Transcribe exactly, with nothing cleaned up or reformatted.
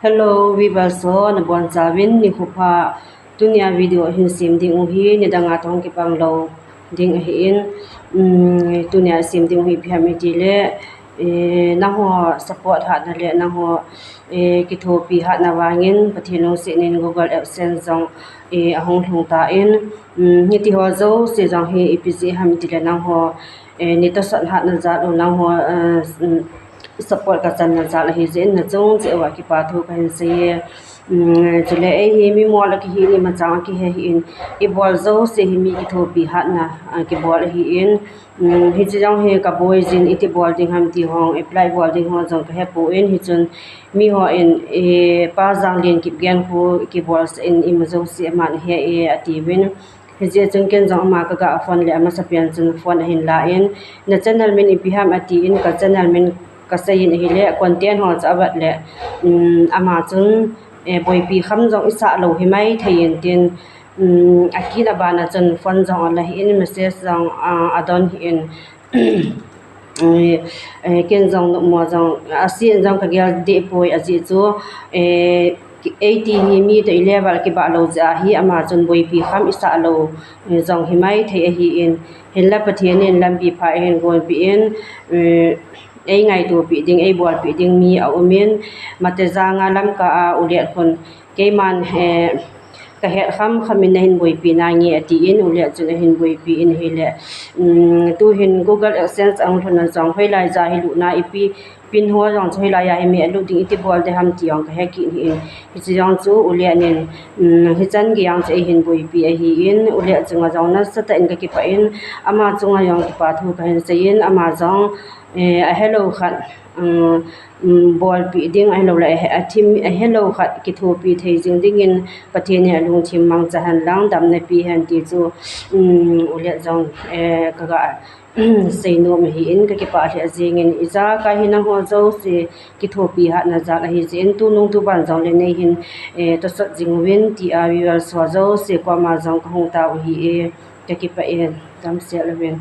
Hello viewers ho, nabonchauvin nikho pha. Tunia video hin sem ding u hi nidanga tong kipang lou ding ahin, um, tunia sem ding u hi ipi ham itile, eh, nangho support hatna le nangho, eh, kithopi hatna vangin Pathen lungsetnin Google AdSense jong, eh, ahung lhung tan, um, hitiho jouse jong hi ipi jeh ham itile nangho, eh, nitosot hatna jal u nangho, eh, um, support kachanna jal ahi jeh in nachung cheh uva kipa thu kahin seiye. Um, chule ei hi mi mol akihi in, imacha akihe hih in, ibol jouse hi mi kithopi hatna, ah, kibol ahin, um, hiche jong hi kaboi jin iti bol ding ham ti hong, apply bol ding ho jong kahepon, hichun mihon, eh, Pa Janglien Kipgen khu kibolsah in ima jouse aman ahe e atiuvin. Hijeh chun ken jong ama kaga phone le amasapen chun phone ahin la in, na channel min ipi ham atin, ka channel min kaseiyin ahile, content ho chu avet le, um, ama chun, eh, boipi kham jong isah lou himai thei in tin, um, akin abana chun phone jong ala hih in, message jong, ah, adon hih in, eh, eh, ken jong nomo jong, asen jong kagel deh poi ajeh chu, eh, eiti hi mi toh ilevel kibah lou jeh ahi, ama chun boipi kham isah lou, eh, jong himai thei ahin, hinla Pathen in lampi pha eihin gonpeh in, eh, eingaitopi ding, eibolpi ding mi aumin, Mate janga Lamka a U Liat khun keiman, eh, kahet kham kham in nahin boipi nange atin, U Liat chun ahin boipi in ahile, um, tuhin Google AdSense ahung lhunna jong hoilai ja hi lutna ipi, pin ho jong chu hoilai a hi mi alut ding iti bol ding ham ti jong kahe kit hih in, hiche jong chu U Liat nin, um, hichan gei jong chu eihin boipi ahin, U Liat chunga jong nasatah in kakipah in, ama chunga jong kipa thu kahin seiyin, ama jong, eh, ahelou khat, um, um, bolpi ding, ahilouleh, eh, athim, ahelou khat kithopi thei jing dingin Pathen in alungthim mangcha hen lang, damna pe hen ti chu, um, U Liat jong, eh, kaga seinom ahin, kakipah lheh jengin, ijakai hi nangho jouse kithopi hatna jal ahi jeh in, tunung tuban jongle neihin, eh, tosot jing uvin tia viewers ho jouse koma jong kahung tao ahi e, kakipah e, damsel uvin.